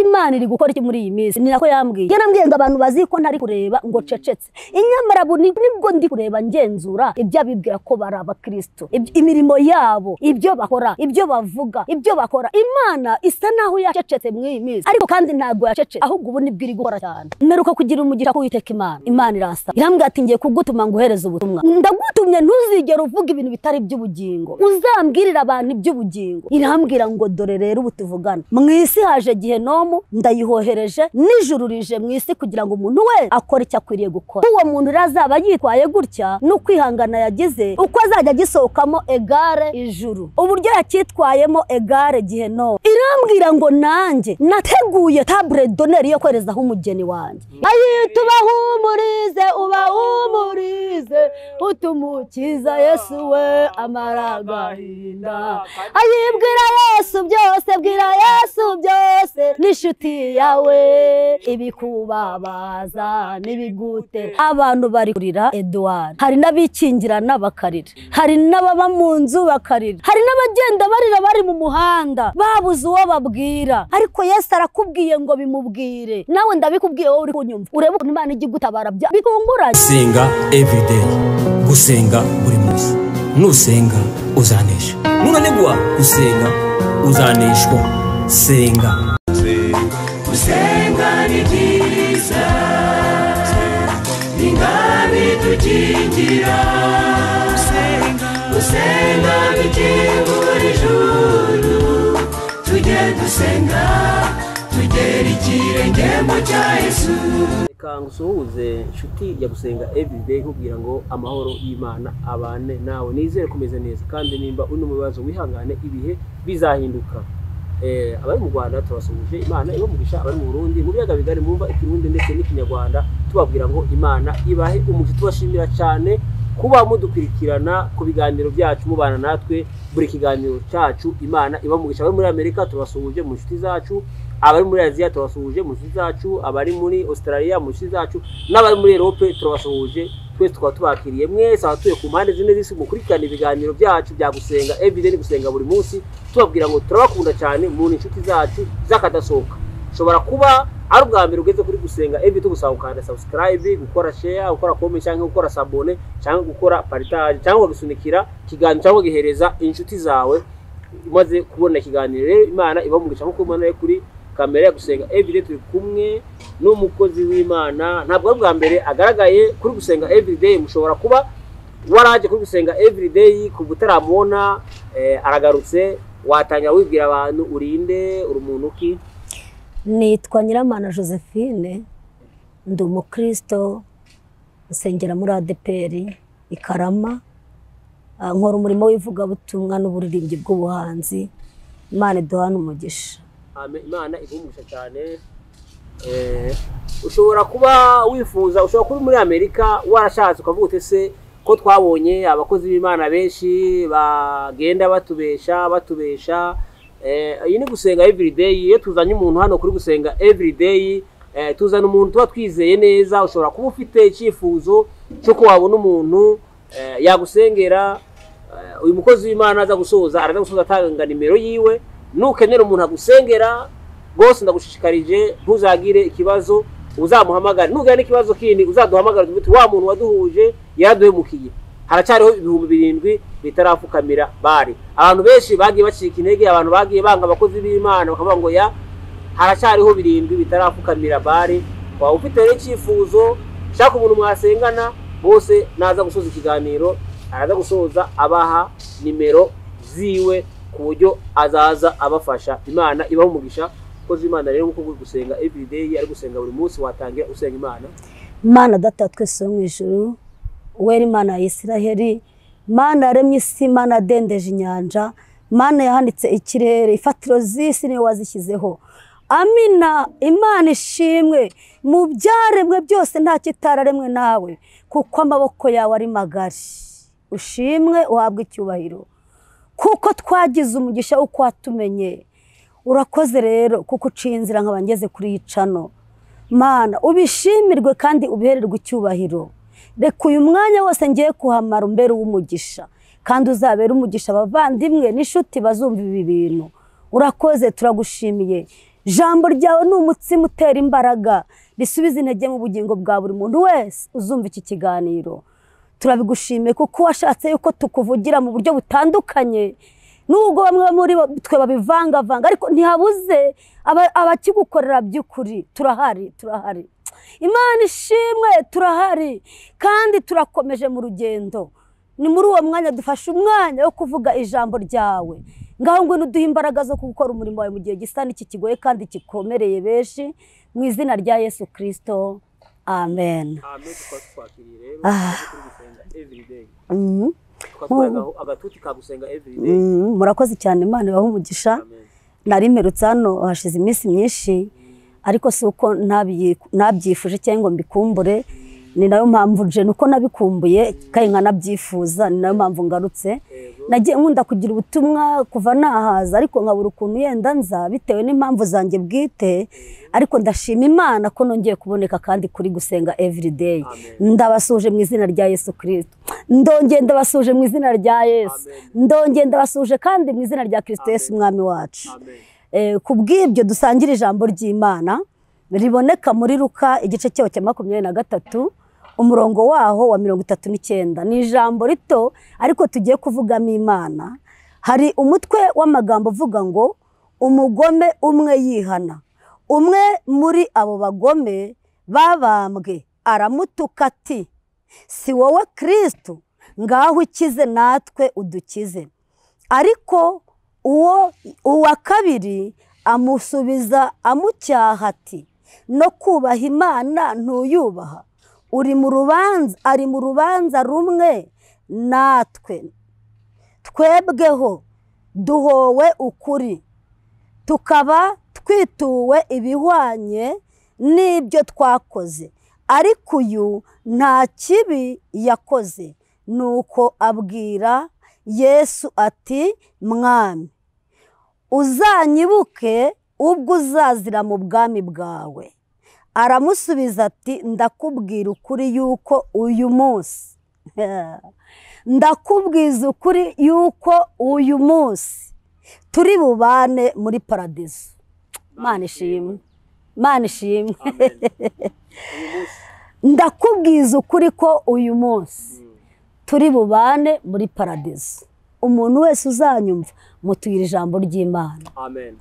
Mbega Imana iri gukora iki muri iyi minsi? Ni nako yambwiye. Yarambwiye ngo abantu bazi ko ntari kureba ngo cecetse. Inyamara nibwo ndi kureba ngenzura ibyo abibwira ko bari abakristo, imirimo yabo, ibyo bakora, ibyo bavuga, ibyo bakora. Imana isa naho yacecetse muri iyi minsi, ariko kandi ntabwo yacecetse, ahubwo ubu nibwo iri gukora cyane. Mperuka kugira umugisha ku Uwiteka Imana. Imana irasa irambwira ati ngiye kugutuma nguhereze ubutumwa, ndagutumye ntuzigere uvuga ibintu bitari iby'ubugingo, uzambwirira abantu iby'ubugingo. Irambwira ngo dore rero ubu tuvugana mu isi haje gihenomu, ndayihohereje n'ijuru rije mu isi kugira ngo umuntu we akore icyo akwiriye gukora. Uwo muntu rero azaba yitwaye gutya n'ukwihangana yagize, uko azajya agisohokamo egare ijuru, uburyo yacyitwayemo egare gihenomu. Irambwira ngo nanjye nateguye table d'honneur yo kwerezaho umugeni wanjye. Ayitubahumurize, ubahumurize, utumukiza Yesu we amara agahinda. Ayibwira Yesu byose, bwira Yesu byose, n'inshuti yawe ibikubabaza n'ibigutera. Abantu bari kurira Edouard, hari n'abikingirana bakarira, hari n'ababa mu nzu bakarira, hari n'abagenda barira bari mu muhanda babuze uwo babwira. Ariko Yesu arakubwiye ngo bimubwire. Nawe ndabikubwiye wowe uri kunyumva, urebe ukuntu Imana ijya igutabara bitunguranye. Gusenga everyday, gusenga buri munsi. Nusenga uzanesha, nunanigwa gusenga uzaneshwa. Senga. Gusenga ni byiza, ingabidukingira. Gusenga bikingura ijuru, tujye dusenga tugera ikirenge mu cya Yesu. Reka ngusuhuze inshuti ya Gusenga Everyday, nkubwira ngo amahoro y'Imana abane nawe. Nizere kumeze neza, kandi nimba uri mu bibazo wihangane, ibihe bizahinduka. Abari mu Rwanda turabasuhuje, Imana ibamugisha. Abari mu Burundi, mu biyaga bigari mwumva Ikirundi ndetse n'Ikinyarwanda, tubabwira ngo Imana ibahe umugisha. Tubashimira cyane kuba mudukurikirana ku biganiro byacu, mubana natwe buri kiganiro cyacu. Imana ibamugisha. Abari muri Amerika tubasuhuje mu nshuti zacu, abari muri Aziya tubasuhuje mu nshuti zacu, abari muri Australia mu nshuti zacu, n'abari muri Europe turabasuhuje. Twese tukaba tubakiriye mwese abatuye ku mpande zine z'isi mukurikirana ibiganiro byacu bya Gusenga Everyday, gusenga buri munsi. Tubabwira ngo turabakunda cyane, mu inshuti zacu z'akadasohoka. Ushobora kuba ari ubwa mbere ugeze kuri Gusenga Everyday, tugusaba gukanda subscribe, gukora share, gukora comment, cyangwa gukora s'abonner, cyangwa gukora partage, cyangwa gusunikira ikiganiro, cyangwa gihereza inshuti zawe umaze kubona ikiganiro. Rero Imana ibamugisha. Nkuko mubona kuri kamera ya Gusenga Everyday, turi kumwe n'umukozi w'Imana. Ntabwo ari ubwa mbere agaragaye kuri Gusenga Everyday. Mushobora kuba waraje kuri Gusenga Everyday kuva utaramubona, aragarutse. Watangira wibwira abantu urinde, uri umuntu ki? Nitwa Nyiramana Josephine, ndi umukristo, nsengera muri ADEPR i Karama, nkora umurimo w'ivugabutumwa n'uburirimbyi bw'ubuhanzi. Imana iduhane umugisha. Amen. Imana iguha cyane. Ushobora kuba wifuza, ushobora kuba uri muri Amerika warashatse ukavuga uti se ko twabonye abakozi b'Imana benshi bagenda batubesha batubesha. Iyi ni Gusenga Everyday. Iyo tuzanye umuntu hano kuri Gusenga Everyday, tuzana umuntu tuba twizeye neza. Ushobora kuba ufite icyifuzo cy'uko wabona umuntu yagusengera. Uyu mukozi w'Imana aza gusoza, araza gusoza atanga nimero yiwe. Nukenera umuntu agusengera rwose, ndagushishikarije ntuzagire ikibazo, uzamuhamagare. Nugira n'ikibazo kindi uzaduhamagare, uti wa muntu waduhuje yaraduhemukiye. Haracyariho 7000 bitarapfukamira bari. Abantu benshi bagiye bacika intege, abantu bagiye banga abakozi b'Imana bakavuga ngo ya haracyariho 7 bitarapfukamira bari. Waba ufite rero icyifuzo, shaka umuntu mwasengana bose, naza gusoza ikiganiro araza gusoza abaha nimero ziwe ku buryo azaza abafasha. Imana ibaha umugisha. Kozi Imana rero, nkuko Gusenga Everyday ari gusenga buri munsi, watangira usenga Imana. Mana Data wa twese wo mu ijuru, wera Imana ya Isiraheli, Mana yaremye isi, Mana yadendeje inyanja, Mana yahanitse ikirere, ifatiro z'isi niwe wazishyizeho. Amina. Imana ishimwe. Mu byaremwe byose nta kitararemwe nawe, kuko amaboko yawe ari magari. Ushimwe, uhabwe icyubahiro, kuko twagize umugisha w'uko watumenye. Urakoze rero kuko uciye inzira nkaba ngeze kuri iyi channel. Mana, ubishimirwe kandi ubihererwe icyubahiro. Reka uyu mwanya wose ngiye kuhamara umbere w'umugisha, kandi uzabere umugisha abavandimwe n'inshuti bazumva ibi bintu. Urakoze, turagushimiye. Ijambo ryawe ni umutsima utera imbaraga, risubiza intege mu bugingo bwa buri muntu wese uzumva iki kiganiro. Turabigushimiye kuko washatse yuko tukuvugira mu buryo butandukanye, nubwo bamwe muri twe babivangavanga, ariko ntihabuze abakigukorera by'ukuri. Turahari, turahari. Imana ishimwe, turahari kandi turakomeje mu rugendo. Ni muri uwo mwanya dufashe umwanya wo kuvuga ijambo ryawe. Ngaho ngwino uduhe imbaraga zo gukora umurimo wawe mu gihe gisa n'iki kigoye kandi gikomereye benshi, mu izina rya Yesu Kristo, amen. Amen. Twakiriye rero kuri Gusenga Everyday. Agatuti ka Gusenga Everyday. Murakoze cyane, Imana ibahe umugisha. Nari mperutse hano hashize iminsi myinshi, ariko si uko ntabyifuje cyangwa ngo mbikumbure, ni nayo mpamvu nje, nuko nabikumbuye kandi nkanabyifuza, ni nayo mpamvu ngarutse. Nagiye nkunda kugira ubutumwa kuva nahaza, ariko nkabura ukuntu yenda nza bitewe n'impamvu zanjye bwite, ariko ndashima Imana ko nongeye kuboneka kandi kuri Gusenga Everyday. Ndabasuje mu izina rya Yesu Kristo. Ndongeye ndabasuje mu izina rya Yesu. Ndongeye ndabasuje kandi mu izina rya Kristo Yesu Umwami wacu. Kubw'ibyo dusangira ijambo ry'Imana riboneka muri Luka igice cyaho cya 23 umurongo waho wa 39. Ni ijambo rito ariko tugiye kuvugamo Imana. Hari umutwe w'amagambo uvuga ngo umugome umwe yihana. Umwe muri abo bagome babambwe aramutuka ati, si wowe Kristo, ngaho ukize natwe udukize. Ariko uwa kabiri amusubiza amucyaha ati, no kubaha Imana ntuyubaha, uri mu rubanza, ari mu rubanza rumwe natwe, twebweho duhowe ukuri, tukaba twituwe ibihwanye n'ibyo twakoze, ariko uyu nta kibi yakoze. Nuko abwira Yesu ati, Mwami, uzanyibuke ubwo uzazira mu bwami bwawe. Aramusubiza ati, ndakubwira ukuri yuko uyu munsi, ndakubwiza ukuri yuko uyu munsi turi bubane muri paradizo. Imana ishimwe, Imana ishimwe. Ndakubwiza ukuri ko uyu munsi turi bubane muri paradizo. Umuntu wese uzanyumva mutuyira ijambo ry'Imana. Amen.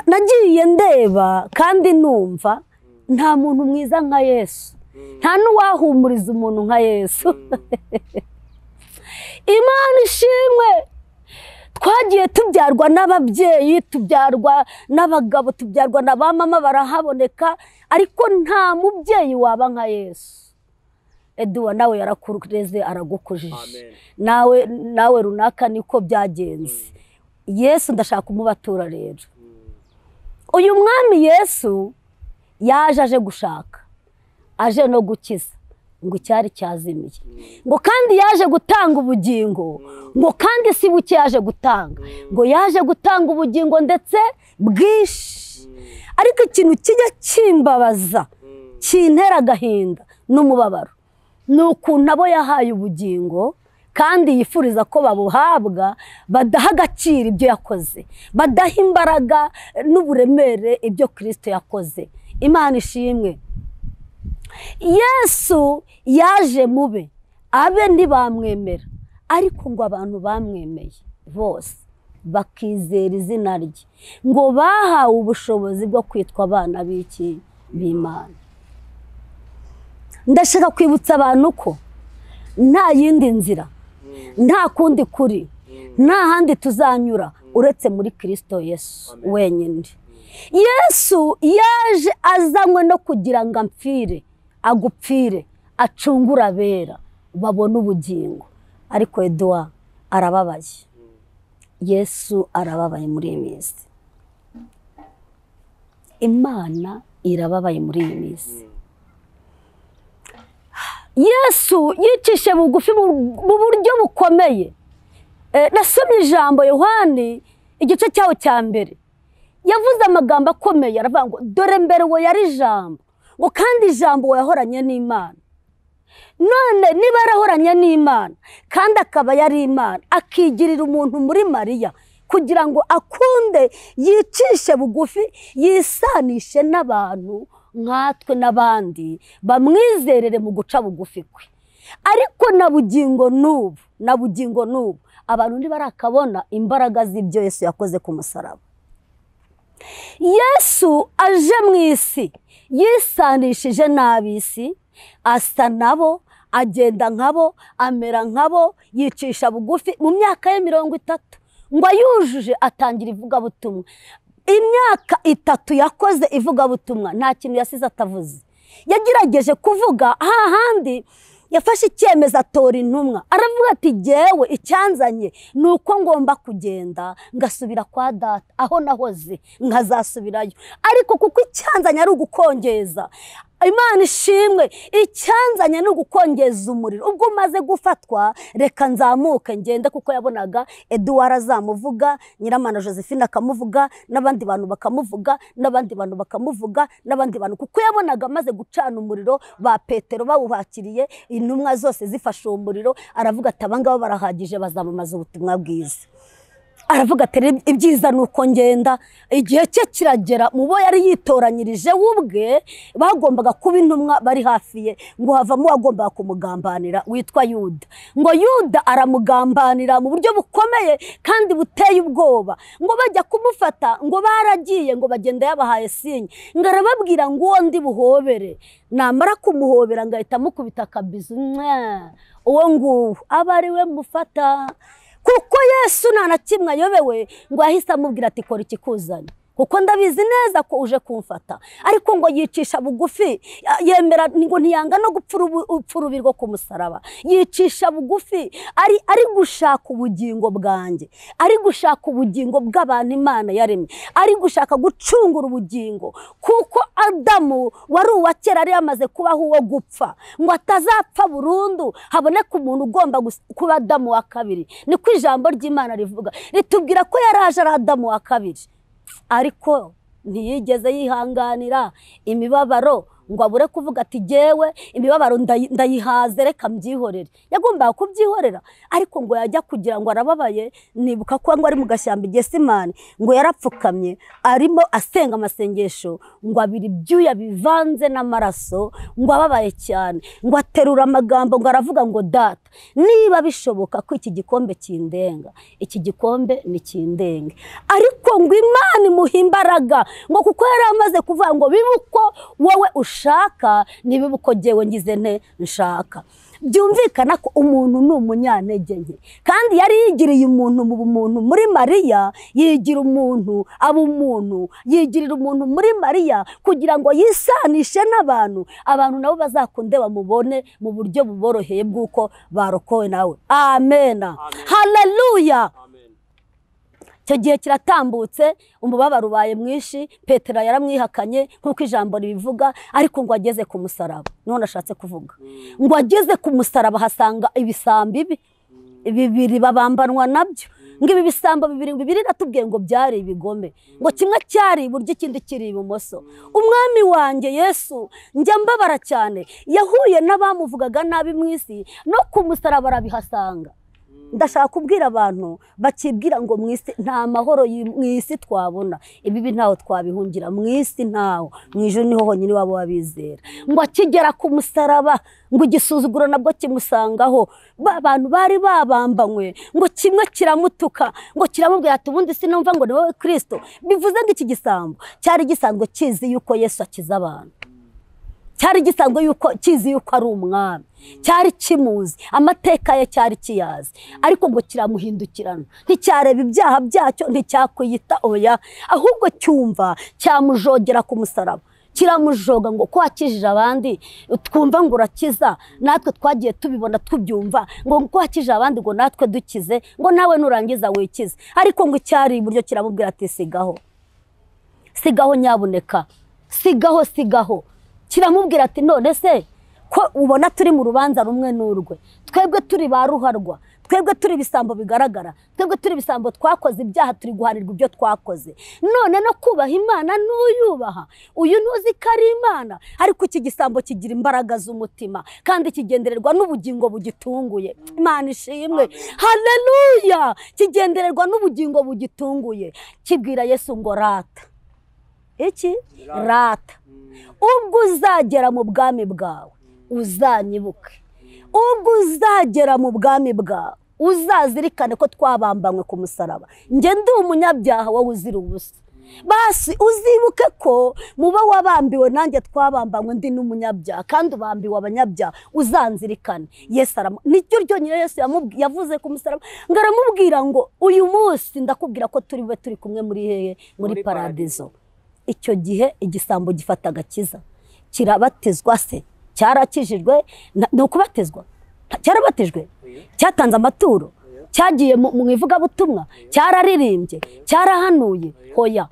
Nagiye ndeba kandi numva nta muntu mwiza nka Yesu, nta n'uwahumuriza umuntu nka Yesu. Imana ishimwe. Twagiye tubyarwa n'ababyeyi, tubyarwa n'abagabo, tubyarwa na ba mama barahaboneka, ariko nta mubyeyi waba nka Yesu. Eduwa nawe yarakureze aragukujije, nawe runaka niko byagenze. Yesu ndashaka kumubatura rero. Uyu mwami Yesu yaje aje gushaka, aje no gukiza ngo icyari cyazimiye, ngo kandi yaje gutanga ubugingo, ngo kandi si buke yaje gutanga, ngo yaje gutanga ubugingo ndetse bwinshi. Ariko ikintu kijya kimbabaza, kintera agahinda n'umubabaro, ni ukuntu abo yahaye ubugingo kandi yifuriza ko babuhabwa badaha agaciro ibyo yakoze, badaha imbaraga n'uburemere ibyo Kristo yakoze. Imana ishimwe. Yesu yaje mube, abe ntibamwemera, ariko ngo abantu bamwemeye bose bakizera izina rye, ngo bahawe ubushobozi bwo kwitwa abana b'iki b'Imana. Ndashaka kwibutsa abantu ko nta yindi nzira, nta kundi kuri, nta handi tuzanyura uretse muri Kristo Yesu wenyine. Yesu yaje azanywe no kugira ngo amfire, agupfire, acungura abera babone ubugingo. Ariko Edouard arababaye. Yesu arababaye muri iyi minsi. Imana irababaye muri iyi minsi. Yesu yicishe bugufi mu buryo bukomeye. Nasomye ijambo Yohani igice cyaho cya mbere, yavuze amagambo akomeye, aravuga ngo dore mbere uwo yari ijambo, ngo kandi ijambo uwo yahoranye n'Imana. None niba yarahoranye n'Imana kandi akaba yari Imana, akigirira umuntu muri Mariya, kugira ngo akunde yicishe bugufi, yisanishe n'abantu nkatwe n'abandi bamwizerere mu guca bugufi kwe. Ariko na bugingo n'ubu abantu ntibarakabona imbaraga z'ibyo Yesu yakoze ku musaraba. Yesu aje mu isi yisanishije n'ab'isi, asa nabo, agenda nkabo, amera nkabo, yicisha bugufi. Mu myaka ye 30 ngo ayujuje atangira ivugabutumwa. Imyaka 3 yakoze ivugabutumwa, nta kintu yasize atavuze. Yagerageje kuvuga hahandi yafashe icyemezo atora intumwa, aravuga ati jyewe icyanzanye ni uko ngomba kugenda ngasubira kwa data aho nahoze nkazasubirayo, ariko kuko icyanzanye ari ugukongeza. Imana ishimwe, icyanzanye ni ugukongeza umuriro. Ubwo umaze gufatwa reka nzamuke ngende, kuko yabonaga Edouard azamuvuga, Nyiramana Josephine akamuvuga, n'abandi bantu bakamuvuga, n'abandi bantu bakamuvuga, n'abandi bantu, kuko yabonaga amaze gucana umuriro ba Petero bawuhakiriye, intumwa zose zifashe uwo muriro. Aravuga ati abangaba barahagije, bazamamaza ubutumwa bwiza. Aravuga ati ibyiza ni uko ngenda. Igihe cye kiragera, mu bo yari yitoranyirije ubwe bagombaga kuba intumwa bari hafi ye, ngo havamo uwagombaga kumugambanira witwa Yuda. Ngo Yuda aramugambanira mu buryo bukomeye kandi buteye ubwoba. Ngo bajya kumufata, ngo baragiye, ngo bagenda yabahaye sinye, ngo arababwira ngo uwo ndi buhobere, namara kumuhobera ngahita mukubita akabizu, uwo nguwo aba ari we mufata. Kuko Yesu nta na kimwe ayobewe, ngo yahise amubwira ati kora ikikuzanye, kuko ndabizi neza ko uje kumfata. Ariko ngo yicisha bugufi, yemera ngo ntiyanga no gupfa urubi rwo ku musaraba. Yicisha bugufi ari gushaka ubugingo bwanjye, ari gushaka ubugingo bw'abantu Imana yaremye, ari gushaka gucungura ubugingo, kuko Adamu wari uwa kera yari yamaze kubaho uwo gupfa, ngo atazapfa burundu haboneka umuntu ugomba kuba Adamu wa kabiri. Niko ijambo ry'Imana rivuga, ritubwira ko yaraje ari Adamu wa kabiri, ariko ntiyigeze yihanganira imibabaro ngo abure kuvuga ati jyewe imibabaro ndayihaze reka mbyihorere. Yagombaga kubyihorera, ariko ngo yajya kugira ngo arababaye. Nibuka ko ngo ari mu gashyamba Getsemani, ngo yarapfukamye arimo asenga amasengesho, ngo abiri ibyuya bivanze n'amaraso, ngo ababaye cyane, ngo aterura amagambo, ngo aravuga ngo data, niba bishoboka ko iki gikombe kindenga, iki gikombe ni kindenge. Ariko ngo Imana imuha imbaraga, ngo kuko yari amaze kuvuga ngo bibe uko wowe ushaka, niba uko jyewe ngize nte nshaka. Byumvikana ko umuntu ni umunyantege nke, kandi yari yigiriye umuntu mu bumuntu muri Mariya, yigira umuntu aba umuntu, yigirira umuntu muri Mariya kugira ngo yisanishe n'abantu, abantu nabo bazakunde bamubone mu buryo buboroheye bw'uko barokowe nawe. Amen, haleluya. Icyo gihe kiratambutse, umubabaro ubaye mwinshi, Petero yaramwihakanye nk'uko ijambo ribivuga, ariko ngo ageze ku musaraba, none ashatse kuvuga ngo ageze ku musaraba hasanga ibisambi bibiri babambanwa nabyo. Ngo ibi bisambo bibiri natubwiye ngo byari ibigome, ngo kimwe cyari iburyo ikindi kiri ibumoso. Umwami wanjye Yesu njya mbabara cyane, yahuye n'abamuvugaga nabi mu isi, no ku musaraba arabihasanga. Ndashaka kubwira abantu bakibwira ngo mu isi nta mahoro, mu isi twabona ibibi ntaho twabihungira, mu isi ntaho, mu ijuru niho honyine wabo wabizera. Ngo akigera ku musaraba, ngo igisuzuguro nabwo kimusangaho, abantu bari babambanywe, ngo kimwe kiramutuka, ngo kiramubwira ati ubundi sinumva ngo ni wowe Kristo. Bivuze ngo iki gisambo cyari gisanzwe kizi yuko Yesu akiza abantu, cyari gisanzwe yuko kizi yuko ari umwami, cyari kimuzi amateka ye, cyari kiyazi, ariko ngo kiramuhindukirana, nticyareba ibyaha byacyo, nticyakwiyita oya, ahubwo cyumva cyamujogera ku musaraba, kiramujoga ngo ko wakijije abandi twumva ngo urakiza, natwe twagiye tubibona tubyumva, ngo ko wakijije abandi ngo natwe dukize, ngo nawe nurangiza wikize. Ariko ngo icyari iburyo kiramubwira ati sigaho, sigaho nyabuneka, sigaho, sigaho. Kiramubwira ati none se ko ubona turi mu rubanza rumwe n'urwe, twebwe turi ba ruharwa, Twebwe turi ibisambo bigaragara, twebwe turi ibisambo twakoze ibyaha, turi guhanirwa ibyo twakoze. None no kubaha Imana n'uyubaha, uyu ntuzi ko ari Imana. Ariko iki gisambo kigira imbaraga z'umutima kandi kigendererwa n'ubugingo bugitunguye. Imana ishimwe, haleluya! Kigendererwa n'ubugingo bugitunguye, kibwira Yesu ngo rata iki, rata ubwo uzagera mu bwami bwawe uzanyibuke, ubwo uzagera mu bwami bwawe uzazirikane ko twabambanywe ku musaraba. Njye ndi umunyabyaha wowe uzira ubusa. Basi uzibuke ko muba wabambiwe nanjye twabambanywe, ndi n'umunyabyaha kandi ubambiwe abanyabyaha, uzanzirikane. Yesu nicyo ryonyine Yesu yavuze ku musaraba, ngo aramubwira ngo uyu munsi ndakubwira ko turi bube turi kumwe muri hehe? Muri paradizo. Icyo gihe igisambo gifata agakiza, kirabatizwa se, cyarakijijwe, ni ukubatizwa, cyarabatijwe, cyatanze amaturo, cyagiye mu ivugabutumwa, cyararirimbye, cyarahanuye. Hoya.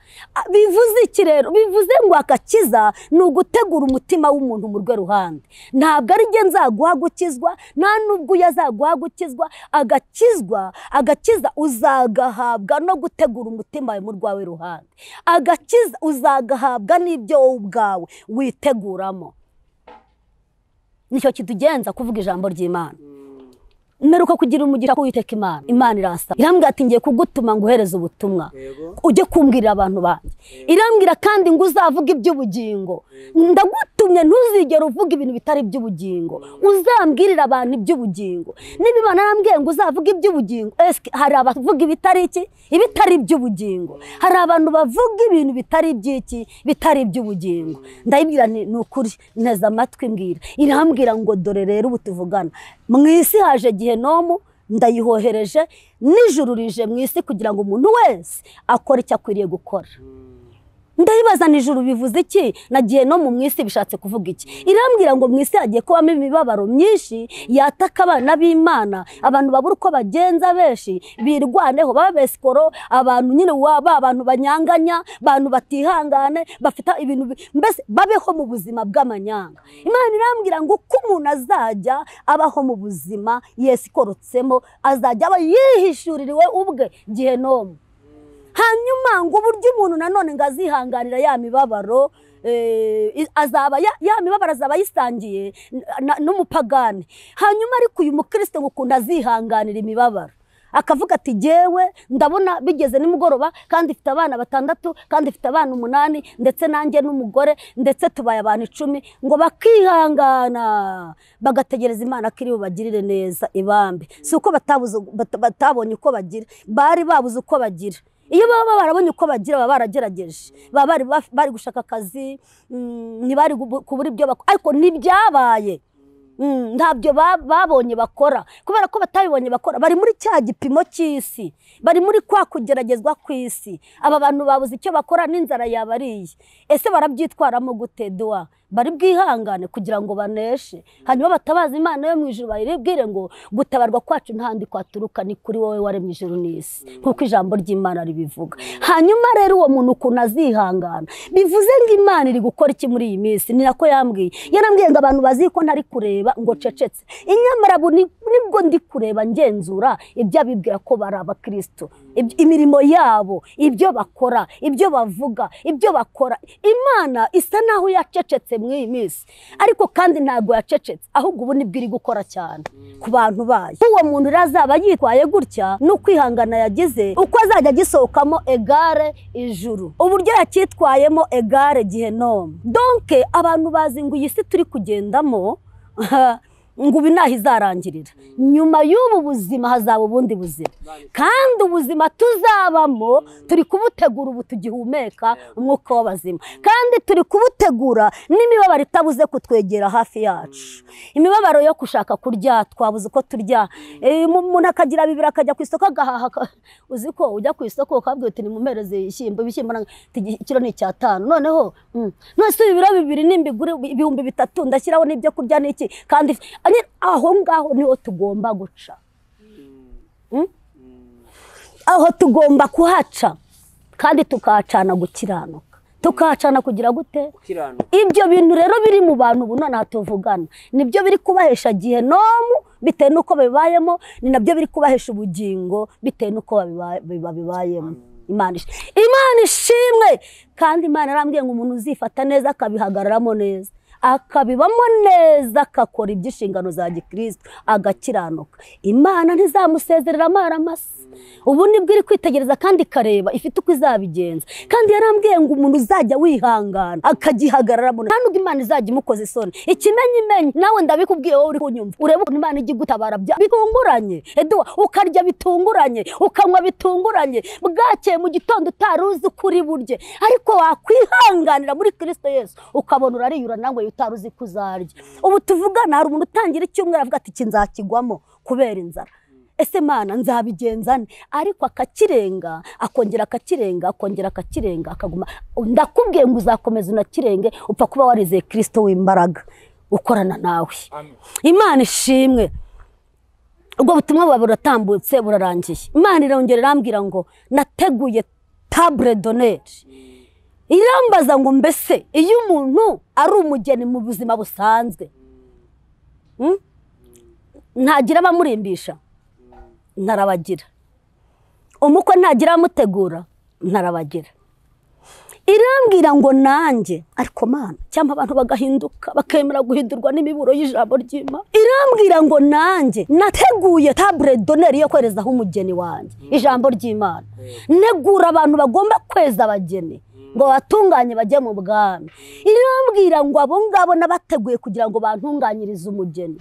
Bivuze iki rero? Bivuze ngo agakiza ni ugutegura umutima w'umuntu mu rwe ruhande. Ntabwo ari njye nzaguha gukizwa, nta nubwo uyu azaguha gukizwa. Agakizwa, agakiza uzagahabwa no gutegura umutima wawe mu rwawe ruhande. Agakiza uzagahabwa n'ibyo wowe ubwawe witeguramo. Nicyo kitugenza kuvuga ijambo ry'Imana. Mperuka kugira umugisha w'Uwiteka Imana. Imana irasa. Irambwira ati ngiye kugutuma nguhereze ubutumwa, ujye kumbwirira abantu banjye. Irambwira kandi ngo uzavuga iby'ubugingo. Ndagutumye ntuzigere uvuga ibintu bitari iby'ubugingo, uzambwirira abantu iby'ubugingo. Niba Imana yarambwiye ngo uzavuga iby'ubugingo, eske hari abavuga ibitari iki? Ibitari iby'ubugingo. Hari abantu bavuga ibintu bitari iby'iki? Bitari iby'ubugingo. Ndayibwira nti ni ukuri, nteze amatwi mbwira. Irambwira ngo dore rero ubu tuvugana, mu isi haje gehenomu, ndayihohereje, n'ijuru rije mu isi kugira ngo umuntu wese akore icyo akwiriye gukora. Ndayibaza nijuru bivuze iki? Na gehenomu mu isi bishatse kuvuga iki? Irambwira ngo mu isi hagiye kubamo imibabaro myinshi yataka abana b'Imana, abantu babura uko bagenza, benshi birwaneho, babesikoro, abantu nyine waba abantu banyanganya, abantu batihangane, bafite ibintu mbese babeho mu buzima bw'amanyanga. Imana irambwira ngo uko umuntu azajya abaho mu buzima yesikorotsemo, azajya aba yihishuririwe ubwe gehenomu. Hanyuma ngo uburyo umuntu nanone ngo azihanganira ya mibabaro, azaba ya mibabaro azaba yisangiye n'umupagani. Hanyuma ariko uyu mukristo ngo ukuntu azihanganira imibabaro, akavuga ati jyewe ndabona bigeze nimugoroba kandi ifite abana 6 kandi ifite abana 8 ndetse nanjye n'umugore ndetse tubaye abantu 10, ngo bakihangana bagategereza Imana ko iri bubagirire neza ibambe. Si uko batabonye uko bagira, bari babuze uko bagira. Iyo baba barabonye uko bagira baba baragerageje, baba bari gushaka akazi, ntibari kubura ibyo bakora, ariko ntibyabaye. Ntabyo babonye bakora, kubera ko batabibonye bakora, bari muri cya gipimo cy'isi, bari muri kwa kugeragezwa kw'isi. Aba bantu babuze icyo bakora n'inzara yabariye. Ese barabyitwaramo gute? Dua bari bwihangane kugira ngo baneshe, hanyuma batabaza Imana yo mu ijuru, bayibwire ngo gutabarwa kwacu ntandi kwaturuka, ni kuri wowe waremye ijuru n'isi, nkuko ijambo ry'Imana ribivuga. Hanyuma rero uwo muntu ukuntu azihangana, bivuze ngo Imana iri gukora iki muri iyi minsi? Ni nako yambwiye. Yarambwiye ngo abantu bazi ko ntari kureba ngo cecetse, inyamara nibwo ndi kureba ngenzura ibyo abibwira ko bari abakristo, imirimo yabo, ibyo bakora, ibyo bavuga, ibyo bakora. Imana isa naho yacecetse muri iyi minsi, ariko kandi ntabwo yacecetse, ahubwo ubu nibwo iri gukora cyane ku bantu bayo. Uwo muntu azaba yitwaye gutya n'ukwihangana yagize, uko azajya agisohokamo egare ijuru, uburyo yacyitwayemo egare gehenomu. Donc abantu bazi ngo iyi si turi kugendamo ngo ubu naho izarangirira, nyuma y'ubu buzima hazaba ubundi buzima, kandi ubuzima tuzabamo turi kubutegura ubu tugihumeka umwuka w'abazima, kandi turi kubutegura n'imibabaro itabuze kutwegera hafi yacu. Imibabaro yo gushaka kurya, twabuze uko turya, umuntu akagira bibiri akajya ku isoko agahaha. Uzi ko ujya ku isoko ukabwira uti nimumereze ibishyimbo, ibishyimbo ikiro ni 5, noneho none ibiro 2 nimbigure 3000 ndashyiraho n'ibyo kurya n'iki, kandi aho ngaho niho tugomba guca. Aho tugomba kuhaca kandi tukahacana gukiranuka, tukahacana kugira gute? Ibyo bintu rero biri mu bantu ubu nonaha tuvugana, nibyo biri kubahesha gehenomu bitewe n'uko babibayemo, ni nabyo biri kubahesha ubugingo bitewe n'uko babibayemo. Imana ishimwe. Kandi Imana arambwiye ngo umuntu uzifata neza akabihagararamo neza, akabibamo neza, akakora iby'inshingano za gikristo, agakiranuka, Imana ntizamusezerera amaramasa. Ubu nibwo iri kwitegereza kandi ikareba ifite uko izabigenza. Kandi yarambwiye ngo umuntu uzajya wihangana akagihagararamo, nta nubwo Imana izajya imukoza isoni. Ikimenyimenyi nawe ndabikubwiye wowe uri kunyumva, urebe ukuntu Imana ijya igutabara bitunguranye, Eduwa, ukarya bitunguranye, ukanywa bitunguranye, bwakeye mu gitondo utari uzi uko uri burye, ariko wakwihanganira muri Kristo Yesu ukabona urariyura nawe utari uzi ko uzarya. Ubu tuvugana hari umuntu utangira icyumweru avuga ati iki nzakigwamo kubera inzara, ese Mana nzabigenza nte? Ariko akakirenga, akongera akakirenga, akongera akakirenga, akaguma. Ndakubwiye ngo uzakomeza unakirenge, upfa kuba warizeye Kristo w'imbaraga ukorana nawe. Imana ishimwe. Ubwo butumwa buba buratambutse burarangiye. Imana irongera irambwira ngo nateguye table d'honneur. Irambaza ngo mbese iyo umuntu ari umugeni mu buzima busanzwe, ntagira abamurimbisha? Ntarabagira. Umukwe ntagira abamutegura? Ntarabagira. Irambwira ngo nanjye, ariko Mana, cyangwa abantu bagahinduka bakemera guhindurwa n'imiburo y'ijambo ry'Imana. Irambwira ngo nanjye nateguye table d'honneur yo kwerezaho umugeni wanjye ijambo ry'Imana. Negura abantu bagomba kweza abageni ngo batunganye bajye mu bwami. Irambwira ngo abo ngabo nabateguye kugira ngo bantunganyirize umugeni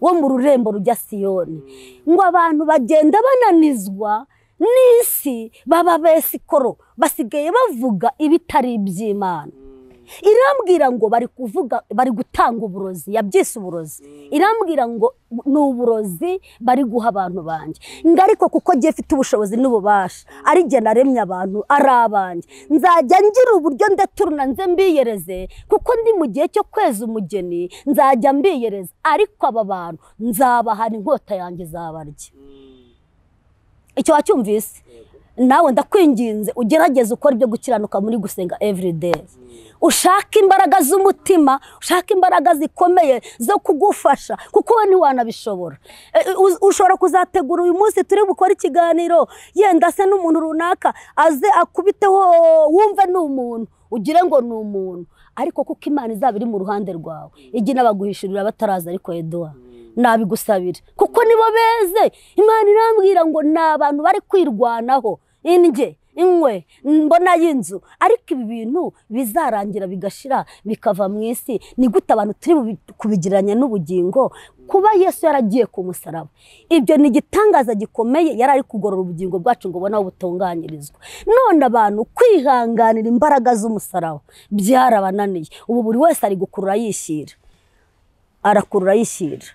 wo mu rurembo rujya Siyoni. Ngo abantu bagenda bananizwa n'isi, baba besikoro, basigaye bavuga ibitari iby'Imana. Irambwira ngo bari kuvuga, bari gutanga uburozi, yabyise uburozi. Irambwira ngo ni uburozi bari guha abantu banjye. Ngo ariko kuko giye mfite ubushobozi n'ububasha, ari jye naremye abantu ari abanjye, nzajya ngira uburyo ndeturuna nze mbiyereze, kuko ndi mu gihe cyo kweza umugeni, nzajya mbiyereza. Ariko aba bantu nzabahana inkota yanjye izabarya. Icyo wacyumvise? Nawe ndakwinginze ugerageze ukora ibyo gukiranuka muri gusenga everyday. Ushaka imbaraga z'umutima, ushaka imbaraga zikomeye zo kugufasha, kuko we ntiwanabishobora. Ushobora kuzategura uyu munsi turi bukore ikiganiro, yenda se n'umuntu runaka aze akubiteho wumve ni umuntu, ugire ngo ni umuntu, ariko kuko Imana izaba iri mu ruhande rwawe, ijye n'abaguhishurira bataraza. Ariko Eduwa, nabigusabira kuko nibo beze. Imana irambwira ngo ni abantu bari kwirwanaho, indye inkwe mbona y'inzu, ariko ibi bintu bizarangira bigashira bikava mu isi. Ni gute abantu turi kubigiranya n'ubugingo? Kuba Yesu yaragiye ku musaraba, ibyo ni igitangaza gikomeye, yari ari kugorora ubugingo bwacu ngo ubone aho butunganyirizwa. None abantu kwihanganira imbaraga z'umusaraba byarabananiye. Ubu buri wese ari gukurura yishyira, arakurura yishyira.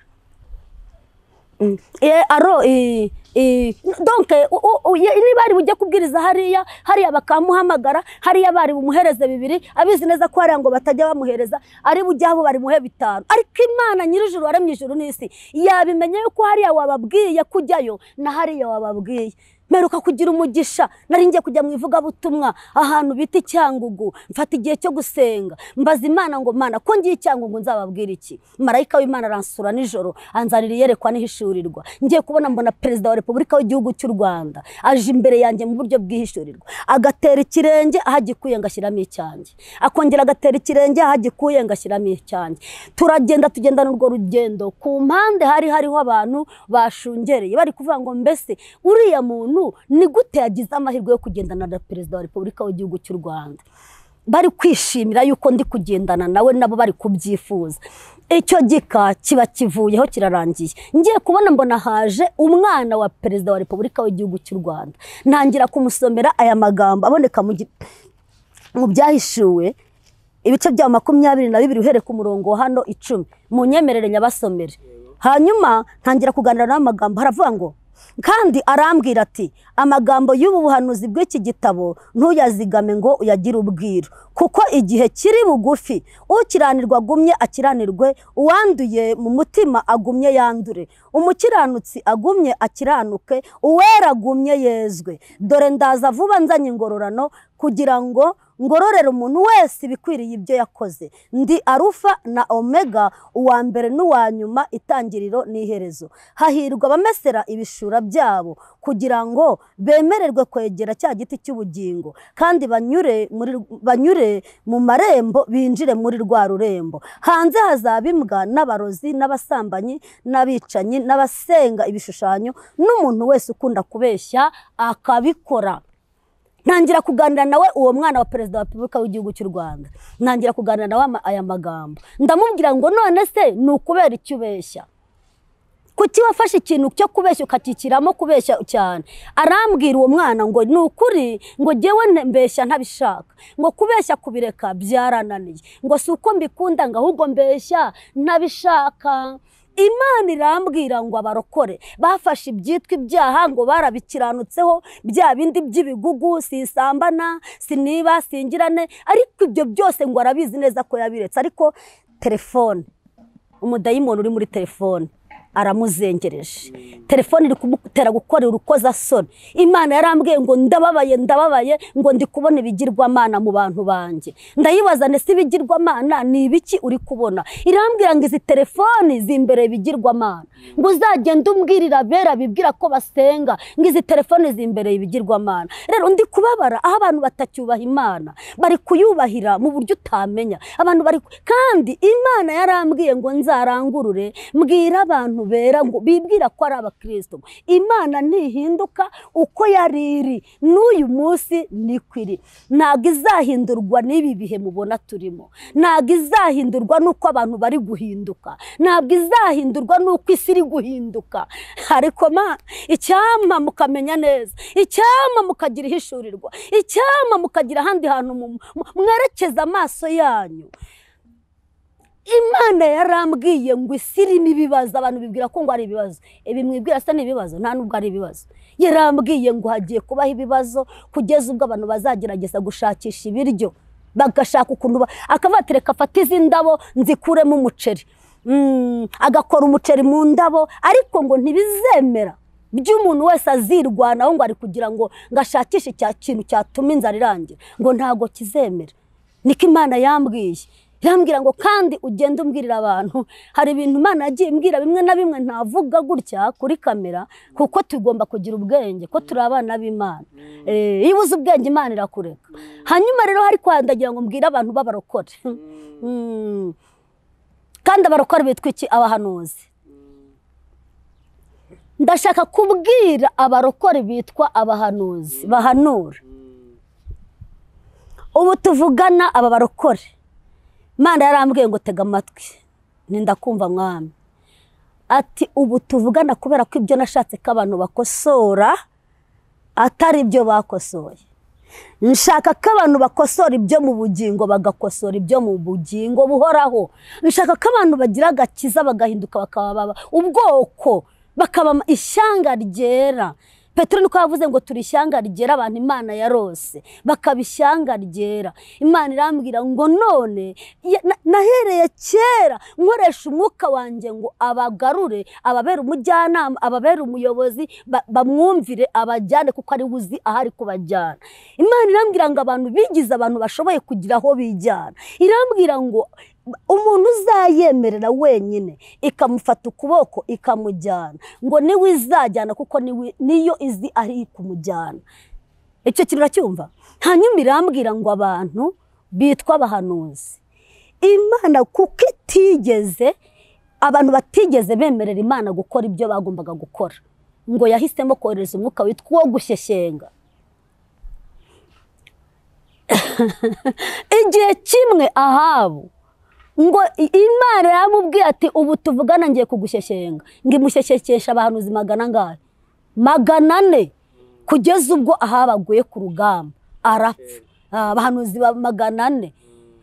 Donc niba ari bujye kubwiriza hariya, hariya bakamuhamagara, hariya bari bumuhereze 2, abizi neza ko hariya ngo batajya bamuhereza, ari bujye abo bari muhe 5. Ariko Imana nyir'ijuru waremye ijuru n'isi yabimenye yuko hariya wababwiye kujyayo na hariya wababwiye. Mperuka kugira umugisha, nari ngiye kujya mu ivugabutumwa ahantu bita Icyangugu, mfata igihe cyo gusenga, mbaza Imana ngo Mana ko ngiye Icyangugu nzababwira iki? Marayika w'Imana aransura nijoro, anzanira iyerekwa n'ihishurirwa. Ngiye kubona mbona Perezida wa Repubulika w'igihugu cy'u Rwanda aje imbere yanjye mu buryo bw'ihishurirwa, agatera ikirenge aho agikuye ngashyiramo icyanjye, akongera agatera ikirenge aho agikuye ngashyiramo icyanjye. Turagenda tugendana urwo rugendo, ku mpande hari hariho abantu bashungereye bari kuvuga ngo mbese uriya muntu ni gute yagize amahirwe yo kugendana na Perezida wa Repubulika w'igihugu cy'u Rwanda? Bari kwishimira yuko ndi kugendana nawe, nabo bari kubyifuza. Icyo gika kiba kivuyeho kirarangiye. Ngiye kubona mbona haje umwana wa Perezida wa Repubulika w'igihugu cy'u Rwanda, ntangira kumusomera aya magambo aboneka mu byahishuwe ibice bya 22 uhereye ku murongo hano 10. Munyemerere nyabasomere. Hanyuma ntangira kuganira n'amagambo, haravuga ngo kandi arambwira ati amagambo y'ubu buhanuzi bw'iki gitabo ntuyazigame ngo uyagire ubwiru, kuko igihe kiri bugufi. Ukiranirwa agumye akiranirwe, uwanduye mu mutima agumye yandure, umukiranutsi agumye akiranuke, uwera agumye yezwe. Dore ndaza vuba nzanye ingororano kugira ngo Ngororera umuntu wese ibikwiriye ibyo yakoze. Ndi Arufa na Omega, uwa mbere n'uwa nyuma, itangiriro n'iherezo. Hahirwa abamesera ibishura byabo kugira ngo bemererwe kwegera cya giti cy'ubugingo, kandi banyure mu marembo binjire muri rwa rurembo. Hanze hazaba imbwa n'abarozi n'abasambanyi n'abicanyi n'abasenga ibishushanyo n'umuntu wese ukunda kubeshya akabikora. Ntangira kuganira nawe uwo mwana wa perezida wa Repubulika w'igihugu cy'u Rwanda. Ntangira kuganira nawe aya magambo. Ndamubwira ngo none se ni ukubera icyo ubeshya? Kuki wafashe ikintu cyo kubeshya ukakikiramo kubeshya cyane? Arambwira uwo mwana ngo ni ukuri, ngo jyewe mbeshya ntabishaka, ngo kubeshya kubireka byarananiye, ngo si uko mbikunda ngo ahubwo mbeshya ntabishaka. Imana irambwira ngo abarokore bafashe ibyitwa ibyaha ngo barabikiranutseho, bya bindi by'ibigugu, sisambana, siniba, singirane, ariko ibyo byose ngo arabizi neza ko yabiretse. Ariko telefone, umudayimoni uri muri telefone aramuzengereje. Telefone iri kumutera gukora urukozasoni. Imana yarambwiye ngo ndababaye, ndababaye, ngo ndi kubona ibigirwamana mu bantu banjye. Ndayibaza nese ibigirwamana ni ibiki uri kubona? Irambwira ngo izi telefoni zimbere ibigirwamana, ngo uzagenda umbwirira abera bibwira ko basenga, ngo izi telefoni zimbere ibigirwamana. Rero ndi kubabara aho abantu batacyubaha Imana, bari kuyubahira mu buryo utamenya. Abantu bari, kandi Imana yarambwiye ngo nzarangurure mbwira abantu bera ngo bibwira ko ari abakristo. Imana ntihinduka, uko yari iri n'uyu munsi niko iri. Ntabwo izahindurwa n'ibi bihe mubona turimo, ntabwo izahindurwa n'uko abantu bari guhinduka, ntabwo izahindurwa n'uko isi iri guhinduka. Ariko ma icyampa mukamenya neza, icyampa mukagira ihishurirwa, icyampa mukagira ahandi hantu mwerekeza amaso yanyu. Imana yarambwiye ngo isi irimo ibibazo, abantu bibwira ko ngo ari ibibazo. Ibi mwibwira se ni ibibazo? Nta nubwo ari ibibazo. Yarambwiye ngo hagiye kubaho ibibazo kugeza ubwo abantu bazagerageza gushakisha ibiryo, bagashaka ukuntu akavuga reka afate izi ndabo nzikuremo umuceri, agakora umuceri mu ndabo, ariko ngo ntibizemera by'umuntu wese azirwanaho ngo ari kugira ngo ngashakishe icya kintu cyatuma inzara irangira, ngo ntago kizemera. Niko Imana yambwiye. Irambwira ngo kandi ugende umbwirira abantu. Hari ibintu Imana yagiye imbwira bimwe na bimwe ntavuga gutya kuri kamera, kuko tugomba kugira ubwenge ko turi abana b'Imana. Iyo ubuze ubwenge Imana irakureka. Hanyuma rero hari kwandagira ngo mbwire abantu b'abarokore. Kandi abarokore bitwa iki? Abahanuzi. Ndashaka kubwira abarokore bitwa abahanuzi bahanura. Ubu tuvugana aba barokore, Imana yarambwiye ngo tega amatwi, nindakumva mwami. Ati ubu tuvugana kubera ko ibyo nashatse ko abantu bakosora atari ibyo bakosoye. Nshaka ko abantu bakosora ibyo mu bugingo, bagakosora ibyo mu bugingo buhoraho. Nshaka ko abantu bagira agakiza bagahinduka bakaba ubwoko, bakaba ishyanga ryera. Petero niko yavuze ngo turi ishyanga ryera, abantu Imana yarose bakaba ishyanga ryera. Imana irambwira ngo none nahereye kera nkoresha umwuka wanjye ngo abagarure, ababere umujyanama, ababere umuyobozi, bamwumvire, abajyane kuko ari uzi ahari kubajyana. Imana irambwira ngo abantu bigize abantu bashoboye kugira aho bijyana. Irambwira ngo umuntu uzayemerera wenyine ikamufata ukuboko ikamujyana, ngo niwe izajyana kuko niyo izi ari kumujyana. Icyo kintu uracyumva? Hanyuma irambwira ngo abantu bitwa abahanuzi, Imana kuko itigeze, abantu batigeze bemerera Imana gukora ibyo bagombaga gukora, ngo yahisemo kohereza umwuka witwa uwo gushyeshyenga. Igihe kimwe Ahabu ngo Imana yamubwiye ati ubu tuvugana ngiye kugushyeshyenga, ngo imushyeshyekesha abahanuzi 400 400 kugeza ubwo Ahabu aguye ku rugamba arapfa. Abahanuzi ba 400.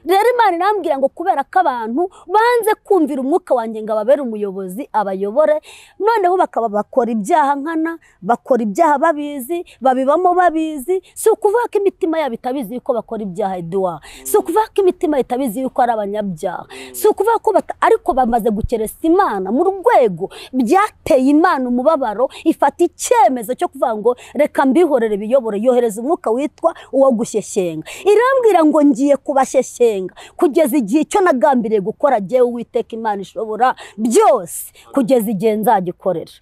Rero Imana irambwira ngo kubera ko abantu banze kumvira umwuka wanjye ngo ababere umuyobozi abayobore, noneho bakaba bakora ibyaha nkana, bakora ibyaha babizi, babibamo babizi. Si ukuvuga ko imitima yabo itabizi yuko bakora ibyaha Edouard, si ukuvuga ko imitima itabizi yuko ari abanyabyaha, si ukuvuga ko ariko bamaze gukeresa Imana mu rwego byateye Imana umubabaro, ifata icyemezo cyo kuvuga ngo reka mbihorere biyobore, yohereza umwuka witwa uwo gushyeshyenga. Irambwira ngo ngiye kubashyeshyenga kugeza igihe icyo nagambiriye gukora jyewe Uwiteka Imana ishobora byose, kugeza igihe nzagikorera.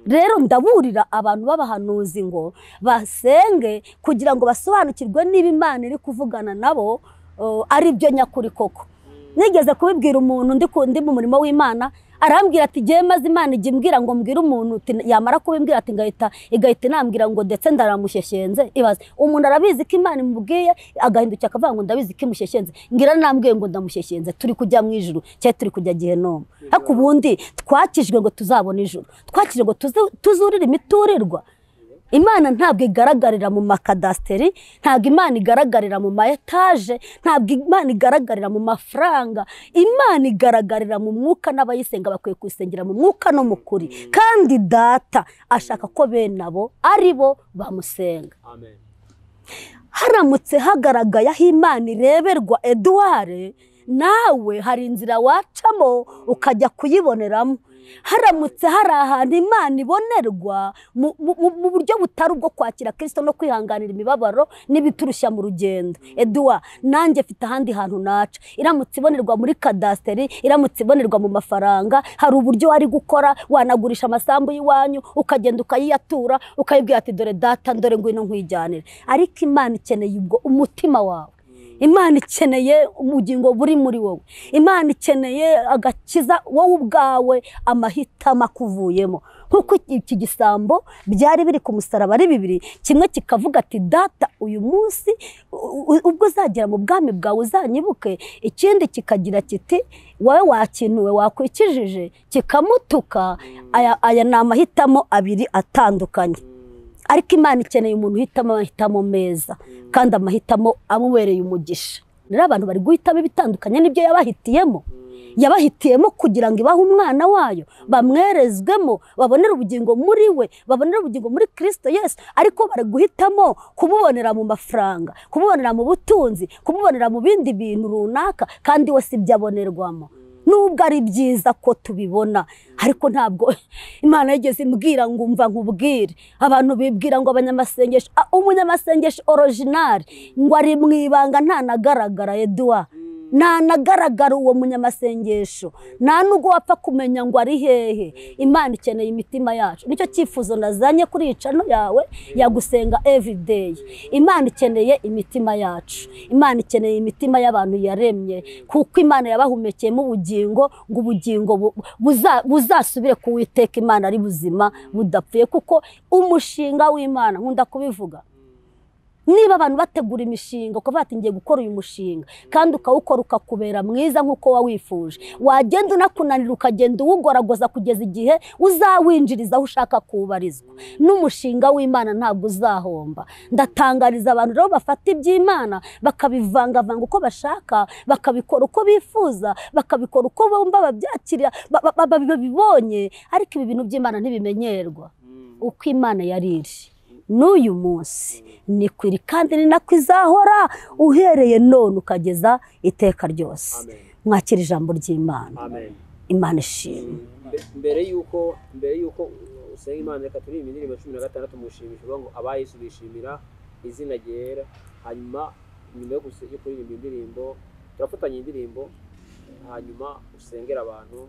Rero ndaburira abantu b'abahanuzi ngo basenge kugira ngo basobanukirwe niba Imana iri kuvugana nabo ari byo nyakuri koko. Nigeze kubibwira umuntu ndi mu murimo w'Imana, arambwira ati jyewe maze Imana ijya imbwira ngo mbwire umuntu, yamara kubimbwira ati igahita inambwira ngo ndetse ndaramushyeshyenze. Ibaze umuntu arabizi ko Imana imubwiye agahindukira akavuga ngo ndabizi ko imushyeshyenze, ngira nambwiye ngo ndamushyeshyenze, turi kujya mu ijuru cyangwa turi kujya gihenomu. Ariko ubundi twakijwe ngo tuzabone ijuru, twakijwe ngo tuzurire imiturirwa. Imana ntabwo igaragarira mu makadasteri, ntabwo Imana igaragarira mu ma etaje, ntabwo Imana igaragarira mu mafaranga. Imana igaragarira mu mwuka, n'abayisenga bakwiye kuyisengera mu mwuka no mu kuri. Kandi Data ashaka ko bene abo ari bo bamusenga. Amen. Haramutse hagaragaye aho Imana ireberwa Edouard, nawe hari inzira wacamo ukajya kuyiboneramo. Haramutse hari ahantu Imana ibonerwa mu buryo butari ubwo kwakira Kristo no kwihanganira imibabaro n'ibiturushya mu rugendo. Edouard, nanjye mfite ahandi hantu naca. Iramutse ibonerwa muri kadasteri, iramutse ibonerwa mu mafaranga, hari uburyo wari gukora, wanagurisha amasambu y'iwanyu ukagenda ukayiyatura, ukayibwira ati dore Data, ndore ngwino nkwijyanire. Ariko Imana ikeneye ubwo umutima wawe. Imana ikeneye ubugingo buri muri wowe. Imana ikeneye agakiza wowe ubwawe, amahitamo akuvuyemo. Nkuko iki gisambo byari biri ku musaraba ari bibiri, kimwe kikavuga ati Data uyu munsi ubwo uzagera mu bwami bwawe uzanyibuke, ikindi kikagira kiti wowe wakinuwe wakwikijije, kikamutuka. Aya ni amahitamo abiri atandukanye. Ariko Imana ikeneye umuntu uhitamo amahitamo meza, kandi amahitamo amubereye umugisha. Rero abantu bari guhitamo ibitandukanye n'ibyo yabahitiyemo. Yabahitiyemo kugira ngo ibahe umwana wayo, bamwerezwemo, babonere ubugingo muri we, babonere ubugingo muri Kristo Yesu. Ariko bari guhitamo kumubonera mu mafaranga, kumubonera mu butunzi, kumubonera mu bindi bintu runaka, kandi we si byo abonerwamo. Nubwo ari byiza ko tubibona, ariko ntabwo Imana yigeze imbwira ngo umva nkubwire. Abantu bibwira ngo abanyamasengesho, umunyamasengesho original ngo ari mu ibanga ntanagaragara Edouard, ntanagaragara uwo munyamasengesho, nta nubwo wapfa kumenya ngo ari hehe. Imana ikeneye imitima yacu. Nicyo cyifuzo nazanye kuri icano yawe ya gusenga everyday. Imana ikeneye imitima yacu. Imana ikeneye imitima y'abantu yaremye, kuko Imana yabahumekeyemo ubugingo, ngo ubugingo buzasubire ku Uwiteka Imana ari buzima budapfuye. Kuko umushinga w'Imana, nkunda kubivuga, niba abantu bategura imishinga ukavuga ati ngiye gukora uyu mushinga, kandi ukawukora ukakubera mwiza nk'uko wawifuje, wagenda unakunanira ukagenda uwugoragoza kugeza igihe uzawinjiriza aho ushaka kubarizwa, n'umushinga w'Imana ntabwo uzahomba. Ndatangariza abantu rero bafata iby'Imana bakabivangavanga uko bashaka, bakabikora uko bifuza, bakabikora uko bumva babyakira, babibonye. Ariko ibi bintu by'Imana ntibimenyerwa. Uko Imana yari iri n'uyu munsi ni kwiri, kandi ni nako izahora uhereye none ukageza iteka ryose. Mwakira ijambo ry'Imana. Imana ishimwe. Mbere yuko usenga Imana, reka turirimbe indirimbo 16 mushimisha ngo aba Yesu bishimira izina ryera. Hanyuma nyuma yo kuririmba indirimbo turafatanya indirimbo, hanyuma usengera abantu.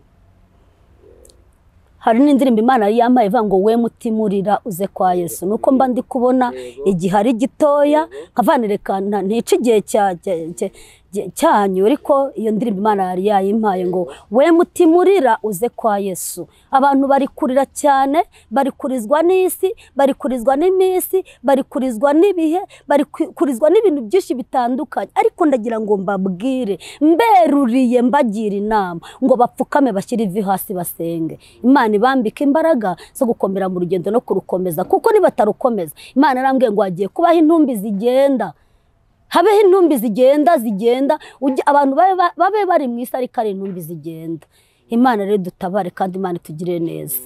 Hari n'indirimbo Imana yari yampaye ivuga ngo we mutima urira uze kwa Yesu. Nuko mba ndi kubona igihe ari gitoya, nkavanireka ntica igihe cyanyu, ariko iyo ndirimbo Imana yari yayimpaye ngo we mutima urira uze kwa Yesu. Abantu bari kurira cyane, bari kurizwa n'isi, bari kurizwa n'iminsi, bari kurizwa n'ibihe, bari kurizwa n'ibintu byinshi bitandukanye. Ariko ndagira ngo mbabwire, mberuriye mbagira inama ngo bapfukame bashyire ivi hasi basenge. Imana ibambike imbaraga zo gukomera mu rugendo no kurukomeza, kuko nibatarukomeza Imana yarambwiye ngo hagiye kubaho intumbi zigenda. Habeho intumbi zigenda zigenda, abantu babe bari mu isi ariko ari intumbi zigenda. Imana rero dutabare kandi Imana itugirire neza.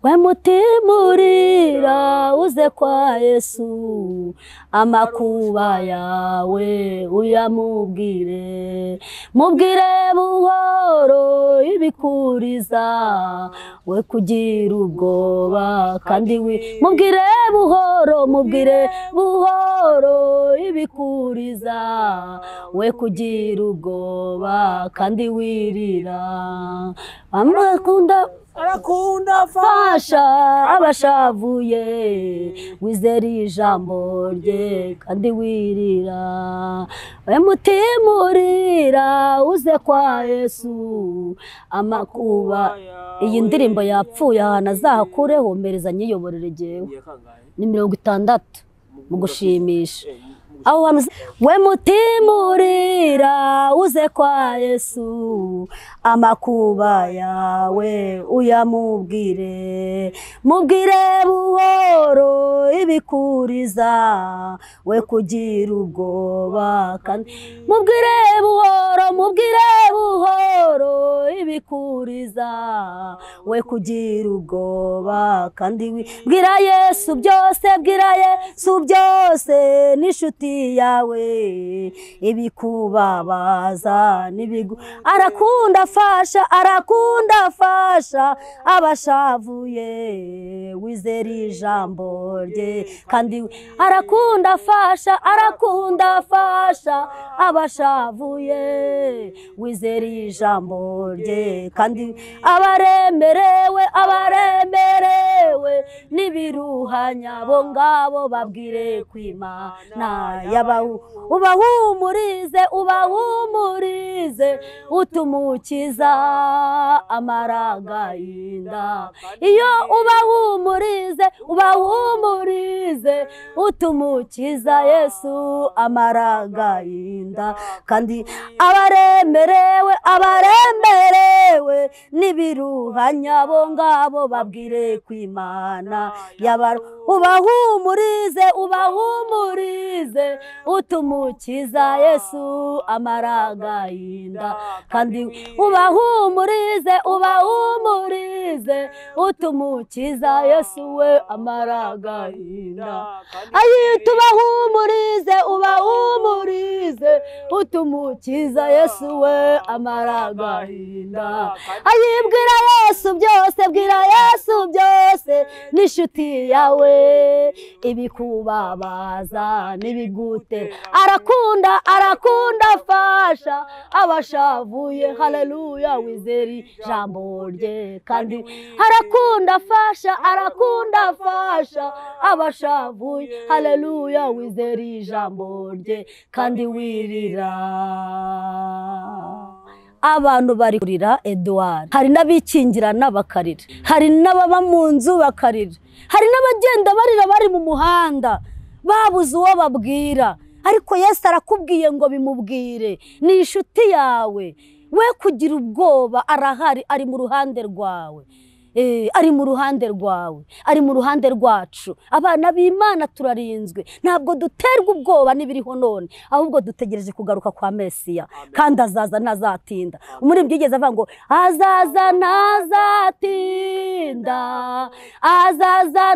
We mutima urira uze kwa Yesu, amakuba yawe uyamubwire, mubwire buhoro ibikuriza, we kugira ubwoba kandi mubwire buhoro, mubwire buhoro ibikuriza, we kugira ubwoba kandi wirira. Amakunda arakunda fasha abashavuye, wizera ijambo rye kandi wirira. We mutima urira uze kwa Yesu, amakuba. Iyi ndirimbo yapfuye ahantu azahakureho mpereza nyiyoborere jyewe. Ni 60 mu gushimisha. Aho hantu we mutima urira uze kwa Yesu, amakuba yawe uyamubwire, mubwire buhoro ibikuriza, we kugira ubwoba kandi mubwire buhoro, mubwire buhoro ibikuriza, we kugira ubwoba kandi bwira Yesu byose, bwira Yesu byose n'inshuti yawe, ibikubabaza n'ibigu. Arakunda fasha, arakunda fasha abashavuye, wizera ijambo rye kandi arakunda fasha, arakunda fasha abashavuye, wizera ijambo rye kandi abaremerewe, abaremerewe n'ibiruhanya bo ngabo babwire kwimana yabahu, ubahumurize, ubahumurize utumukiza amaragahinda. Iyo ubahumurize, ubahumurize utumukiza Yesu amaragahinda, kandi abaremerewe, abaremerewe n'ibiruhanya bo ngabo babwire kwimana yaba, ubahumurize, ubahumurize utumukiza Yesu amaragahinda, kandi ubahumurize, ubahumurize utumukiza Yesu we amaragahinda. Ayi tubahumurize, ubahumurize utumukiza Yesu we amaragahinda. Ayi bwira Yesu byose, bwira Yesu byose n'inshuti yawe, ibikubabaza n'ibigutera. Arakunda, arakunda fasha abashavuye, haleluya, wizera ijambo rye kandi arakunda fasha, arakunda fasha abashavuye, haleluya, wizera ijambo rye kandi wirira. Abantu bari kurira Edouard, hari n'abikingirana bakarira, hari n'ababa mu nzu bakarira, hari n'abagenda barira bari mu muhanda babuze uwo babwira. Ariko Yesu arakubwiye ngo bimubwire, ni inshuti yawe, we kugira ubwoba, arahari, ari mu ruhande rwawe. Ari mu ruhande rwawe, ari mu ruhande rwacu. Abana b'Imana turarinzwe, ntabwo duterwa ubwoba n'ibiriho none, ahubwo dutegereje kugaruka kwa Mesiya, kandi azaza ntazatinda. Umuririmbyi yigeze avuga ngo azaza ntazatinda, azaza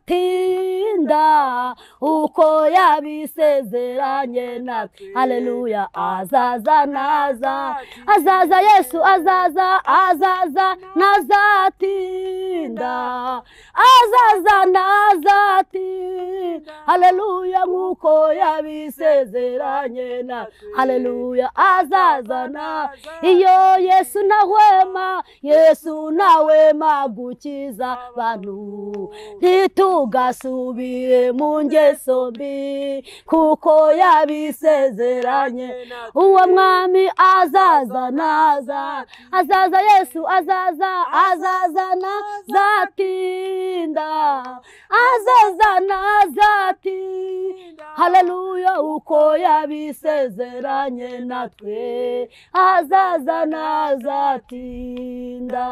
ntazatinda, uko yabisezeranye natwe. Haleluya, azaza naza, azaza Yesu azaza, azaza naza ntazatinda, azaza ntazatinda, haleluya, nkuko yabisezeranye na, haleluya, azaza na. Iyo Yesu ntahwema, Yesu ntahwema gukiza abantu, ntitugasubire mu ngeso mbi, kuko yabisezeranye. Uwo mwami azaza naza, azaza Yesu azaza, azaza ntazatinda, azaza ntazatinda, haleluya, uko yabisezeranye natwe, azaza ntazatinda.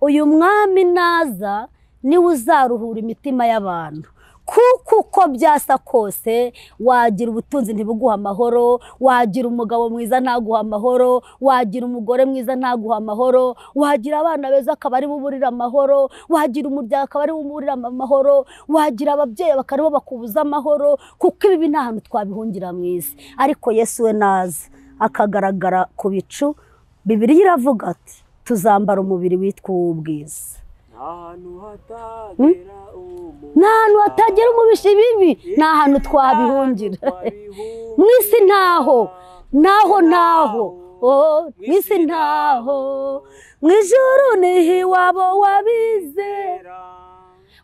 Uyu mwami naza niwe uzaruhura imitima y'abantu. Kuko uko byasa kose wagira ubutunzi ntibuguha amahoro, wagira umugabo mwiza ntaguha amahoro, wagira umugore mwiza ntaguha amahoro, wagira abana beza akaba ari buburira amahoro, wagira umuryango akaba ari buburira amahoro, wagira ababyeyi bakaribo bakubuza amahoro, kuko ibi nta hantu twabihungira mu isi. Ariko Yesu we naza akagaragara ku bicu, Bibiliya iravuga ati tuzambara umubiri witwa uw'ubwiza. Nta hantu hatagera umubisha ibibi, nta hantu twabihungira. Mu isi ntaho, naho ntaho, mu isi ntaho, mu ijuru niho iwabo wabizera.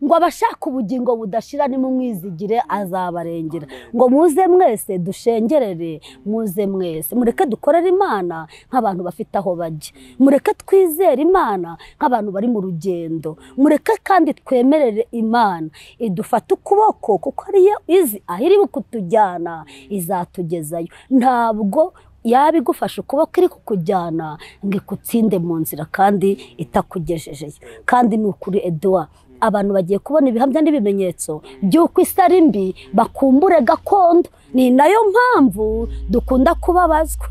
Ngo abashaka ubugingo budashira nimumwizigire azabarengera. Ngo muze mwese dushengerere, muze mwese mureke dukorere Imana nk'abantu bafite aho bajya, mureke twizere Imana nk'abantu bari mu rugendo, mureke kandi twemerere Imana idufate ukuboko, kuko ariyo izi aho iri kutujyana izatugezayo. Ntabwo yaba igufasha ukuboko iri kukujyana ngo ikutsinde mu nzira kandi itakugejejeyo. Kandi ni ukuri Edouard, abantu bagiye kubona ibihamya n'ibimenyetso by'uko isi ari mbi, bakumbure gakondo. Ni nayo mpamvu dukunda kubabazwa,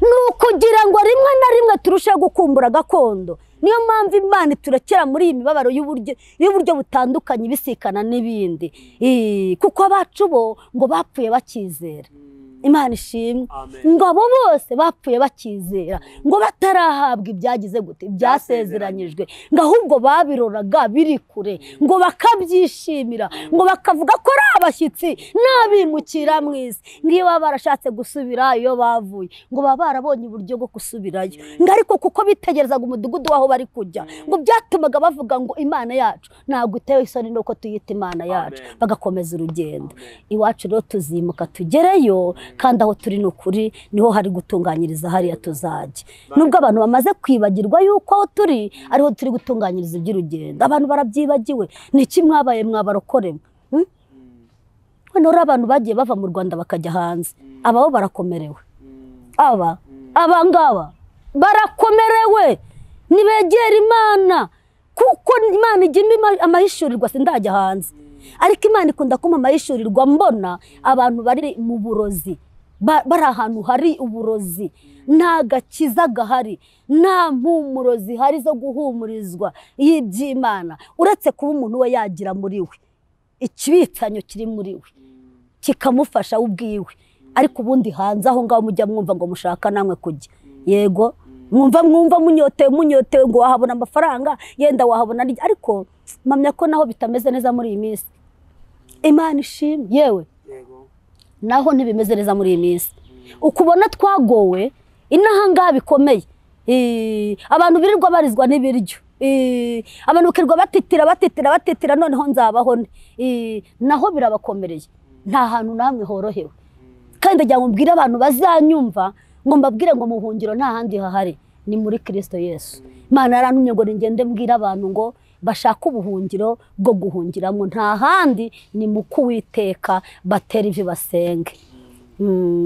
ni ukugira ngo rimwe na rimwe turusheho gukumbura gakondo. Niyo mpamvu Imana iturekera muri iyi mibabaro y'uburyo butandukanye ibisikana n'ibindi, kuko abacu bo ngo bapfuye bakizera. Imana ishimwe. Ngo abo bose bapfuye bakizera, ngo batarahabwa ibyagize gute, ibyasezeranyijwe, ngo ahubwo babiroraga biri kure, ngo bakabyishimira, ngo bakavuga ko ari abashyitsi n'abimukira mu isi. Ngo iyo baba barashatse gusubira iyo bavuye, ngo baba barabonye uburyo bwo gusubirayo. Ngo ariko kuko bitegerezaga umudugudu w'aho bari kujya, ngo byatumaga bavuga ngo Imana yacu ntabwo itewe isoni nuko tuyita Imana yacu, bagakomeza urugendo. Iwacu rero tuzimuka tugereyo, kandi aho turi ni ukuri niho hari gutunganyiriza hariya tuzajya. Nubwo abantu bamaze kwibagirwa yuko aho turi ariho turi gutunganyiriza iby'urugendo, abantu barabyibagiwe. Ni iki mwabaye mwabarokoremo? None rero abantu bagiye bava mu Rwanda bakajya hanze, ababo barakomerewe, aba ngaba barakomerewe. Nibegera Imana, kuko Imana ijya impa amahishurirwa. Sindajya hanze, ariko Imana ikunda kumpa amahishurirwa mbona abantu bari mu burozi, bari ahantu hari uburozi, nta gakiza gahari, nta mpumuro zihari zo guhumurizwa y'iby'Imana, uretse kuba umuntu we yagira muri we ikibitsanyo kiri muri we kikamufasha ubwiwe. Ariko ubundi hanze aho ngaho mujya mwumva ngo mushaka namwe kujya, yego mwumva munyotewe ngo wahabona amafaranga, yenda wahabona, ariko mpamya ko naho bitameze neza muri iyi minsi. Imana ishimwe. Yewe naho ntibimeze neza muri iyi minsi. Ukubona twagowe inaha ngaha bikomeye, abantu birirwa barizwa n'ibiryo, abantu bakirirwa batitira, noneho nzabaho naho birabakomereye. Nta hantu namwe horohewe. Kandi ndagira ngo mbwire abantu bazanyumva, ngo mbabwire ngo mu buhungiro nta handi hahari, ni muri Kristo Yesu. Imana yarantumye ngo ngende mbwire abantu ngo bashaka ubuhungiro bwo guhungiramo, nta handi ni mu Kuwiteka, batera ivi basenge.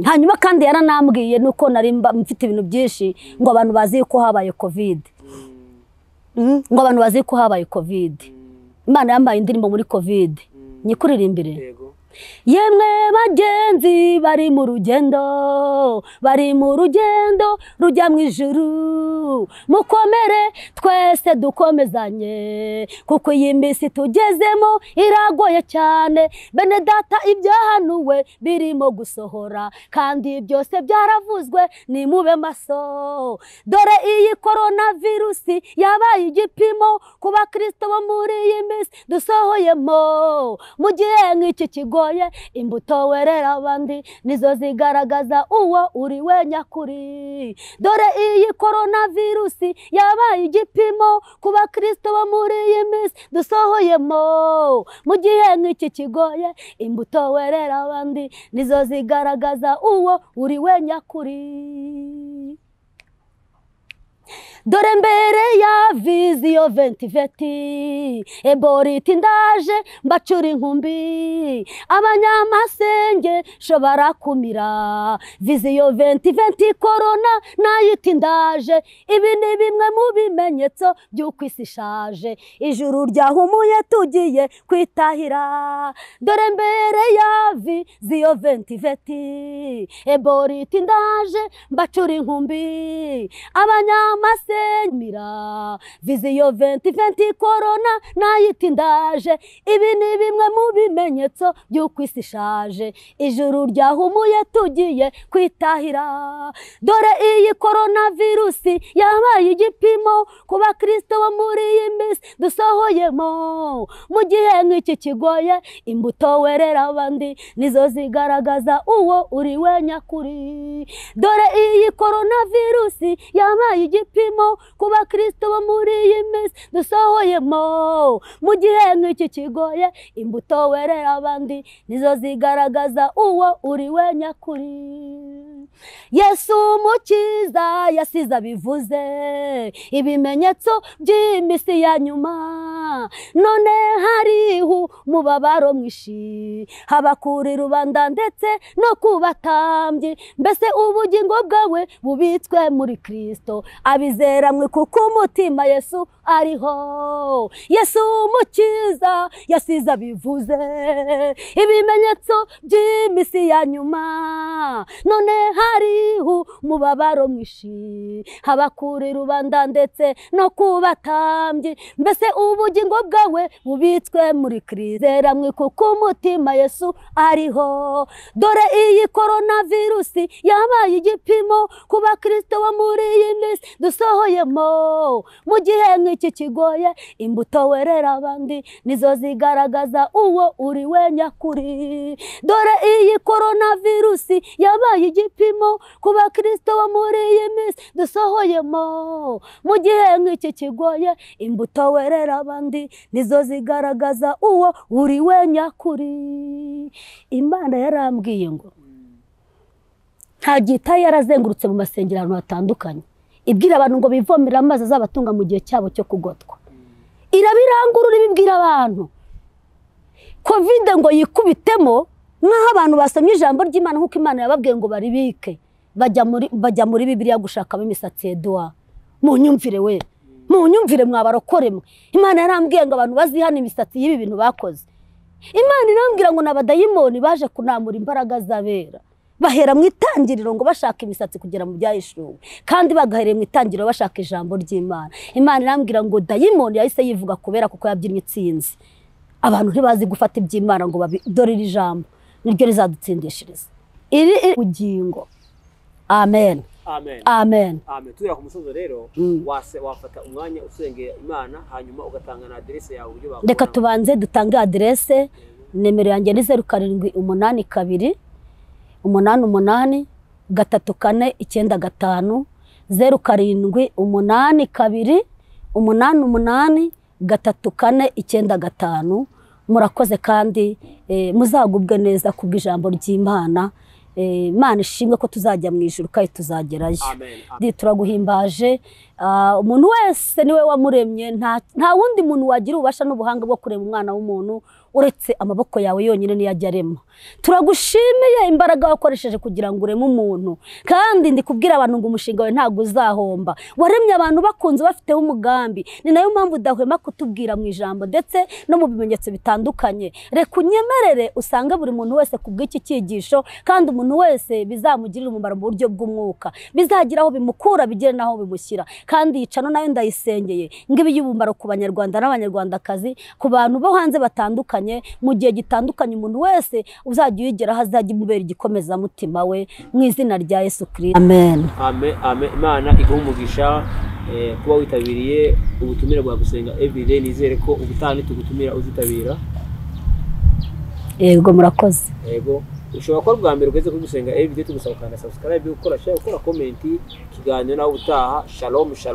Hanyuma kandi yaranambwiye nuko nari mfite ibintu byinshi, ngo abantu bazi ko habaye Covid, ngo abantu bazi ko habaye Covid. Imana yambaye indirimbo muri Covid, nyikuririmbire. Yemwe bagenzi bari mu rugendo, bari mu rugendo rujya mu ijuru, mukomere twese dukomezanye, kuko iyi minsi tugezemo iragoye cyane. Bene data ibyahanuwe birimo gusohora, kandi byose byaravuzwe, nimube maso. Dore iyi korona virusi yabaye igipimo ku bakristo bo muri iyi minsi dusohoyemo. Mu gihe nk'iki kigoye, imbuto werera abandi nizo zigaragaza uwo uri we nyakuri. Dore iyi korona virusi yabaye igipimo ku bakristo bo muri iyi minsi dusohoyemo. Mu gihe nk'iki kigoye, imbuto werera abandi nizo zigaragaza uwo uri we nyakuri. Dore mbere ya viziyo 2020, Ebola iti ndaje mbacura inkumbi, abanyamasengesho Amasengesho barakumira. Viziyo 2020 korona nayita indaje. Ibi ni bimwe mu bimenyetso by'uko isi ishaje. Ijuru ryahumuye tugiye kwitahira. Dore mbere ya viziyo 2020 Ebola iti ndaje mbacura inkumbi. Abanyamasengesho viziyo 2020 korona nayita indaje. Ibi ni bimwe mu bimenyetso by'uko isi ishaje. Ijuru ryahumuye tugiye kwitahira. Dore iyi korona virusi yabaye igipimo ku bakristo bo muri iyi minsi dusohoyemo. Mu gihe nk'iki kigoye imbuto werera abandi nizo zigaragaza uwo uri we nyakuri. Dore iyi korona virusi yabaye igipimo ku bakristo bo muri iyi minsi dusohoyemo. Mu gihe nk'iki kigoye imbuto werera abandi nizo zigaragaza uwo uri we nyakuri. Yesu umukiza yasize abivuze ibimenyetso by'imisi ya nyuma. None hariho umubabaro mwinshi haba kuri rubanda ndetse no ku batambyi. Mbese ubugingo bwawe bubitswe muri Kristo. Abizera mwe kuko umutima Yesu ariho. Yesu umukiza yasize abivuze ibimenyetso by'imisi ya nyuma. None hariho umubabaro mwinshi haba kuri rubanda ndetse no ku batambyi. Mbese ubugingo bwawe bubitswe muri Kristo. Mwe kuko umutima Yesu ariho. Dore iyi korona virusi yabaye igipimo ku bakristo bo muri iyi minsi dusohoyemo. Mu gihe nk'iki kigoye imbuto werera abandi nizo zigaragaza uwo uri we nyakuri. Dore iyi korona virusi yabaye igipimo ku bakristo bo muri iyi minsi dusohoyemo. Mu gihe nk'iki kigoye imbuto werera abandi nizo zigaragaza uwo uri we nyakuri. Imana yarambwiye ngo nta gita yarazengurutse mu masengero ahantu hatandukanye ibwira abantu ngo bivomere amazi azabatunga mu gihe cyabo cyo kugotwa. Irabirangurura ibibwira abantu. Covid ngo yikubitemo nk'aho abantu basomye ijambo ry'Imana nk'uko Imana yababwiye ngo baribike. Bajya muri Bibiliya gushakamo imisatsi Edouard. Munyumvire we, munyumvire mwabarokore mwe. Imana yarambwiye ngo abantu bazihana imisatsi y'ibi bintu bakoze. Imana irambwira ngo n'abadayimoni baje kunamura imbaraga z'abera. Bahera mu itangiriro ngo bashaka imisatsi kugera mu byahishuwe, kandi bagahereye mu itangiriro bashaka ijambo ry'Imana. Imana irambwira ngo dayimoni yahise yivuga kubera kuko yabyinnye itsinzi. Abantu ntibazi gufata iby'Imana ngo dore iri jambo niryo rizadutsindishiriza iri bugingo. Amen. Amen. Amen. Amen. Tugera ku musozo rero, wafata umwanya usengera Imana hanyuma ugatanga na adresse yawe uburyo bakubona. Reka tubanze dutange adresse. Nimero yanjye ni 0782 88 34 95 0782 88 34 95. Murakoze kandi muzagubwe neza kubw'ijambo ry'Imana. Imana ishimwe ko tuzajya mu ijuru kandi tuzagerayo. Amen. Turaguhimbaje. Umuntu wese niwe wamuremye, nta wundi muntu wagira ububasha n'ubuhanga bwo kurema umwana w'umuntu uretse amaboko yawe yonyine niyo ajya arema. Turagushimiye imbaraga wakoresheje kugira ngo ureme umuntu, kandi ndi kubwira abantu ngo umushinga wawe ntabwo uzahomba. Waremye abantu bakunze bafiteho umugambi, ni nayo mpamvu udahwema kutubwira mu ijambo ndetse no mu bimenyetso bitandukanye. Reka unyemerere usange buri muntu wese kubw'iki cyigisho, kandi umuntu wese bizamugirira umumaro mu buryo bw'umwuka, bizagira aho bimukura bigere naho bimushyira. Kandi yicano nayo ndayisengeye ngo ibe y'ubumaro ku banyarwanda n'abanyarwandakazi, ku bantu bo hanze batandukanye, mu gihe gitandukanye. Umuntu wese uzajya uyigeraho azajya imubera igikomeza mutima we mu izina rya Yesu Kristo. Amen. Amen. Amen. Imana iguhe umugisha kuba witabiriye ubutumire bwa gusenga everyday. Nizere ko ubutaha nitugutumira uzitabira. Yego, murakoze. Yego. Ushobora kuba bwa mbere ugeze kuri gusenga everyday, tugusaba kanda subscribe, gukora share, gukora comment. Ikiganiro nawe utaha. Shalom, shalom.